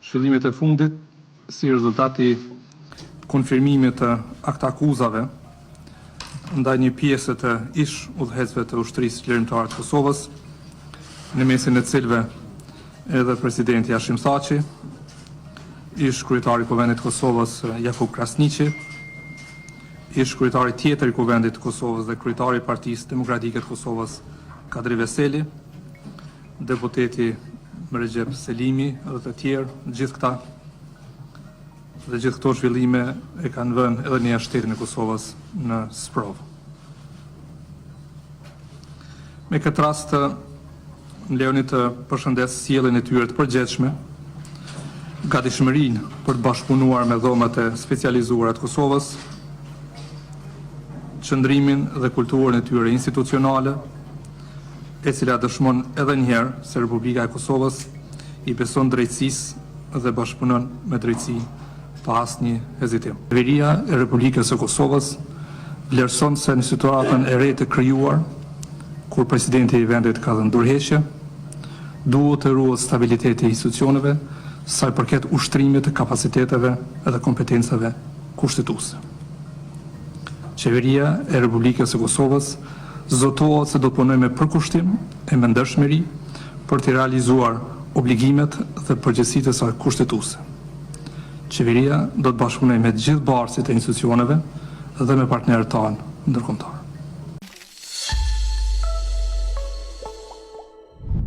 Zhvillimet e fundit, si rezultat i konfirmimit të aktakuzave ndaj një pjese të ish udhëheqësve të Ushtrisë Çlirimtare të Kosovës, në mesin e cilëve edhe presidenti Hashim Thaçi, ish kryetari i Kuvendit të Kosovës Jakup Krasniqi, ish kryetari tjetër i Kuvendit të Kosovës dhe kryetari i Partisë Demokratike të Kosovës Kadri Veseli, deputeti Rexhep Selimi dhe të tjerë, gjithë këta dhe gjithë këto zhvillime e kanë vënë edhe një herë shtetin e Kosovës në sprovë. Me këtë rast më lejoni të përshëndes sjelljen e tyre të përgjegjshme, gatishmërinë për të bashkëpunuar me dhomat e specializuara të Kosovës, qëndrimin dhe kulturën e tyre institucionale, e cila dëshmon edhe një herë se Republika e Kosovës i beson drejtësisë dhe bashkëpunon me drejtësi pa asnjë hezitim. Qeveria e Republikës së Kosovës vlerëson se në situatën e re të krijuar, kur presidenti i vendit ka dhënë dorëheqje, duhet të ruhet stabiliteti i institucioneve sa i përket ushtrimit të kapaciteteve dhe kompetencave kushtetuese. Qeveria e Republikës së Kosovës zotohet se do të punojë me përkushtim e me ndershmëri për të realizuar obligimet dhe përgjegjësitë e saj kushtetuese. Qeveria do të bashkëpunojë me të gjithë bartësit e institucioneve dhe me partnerët tanë ndërkombëtar.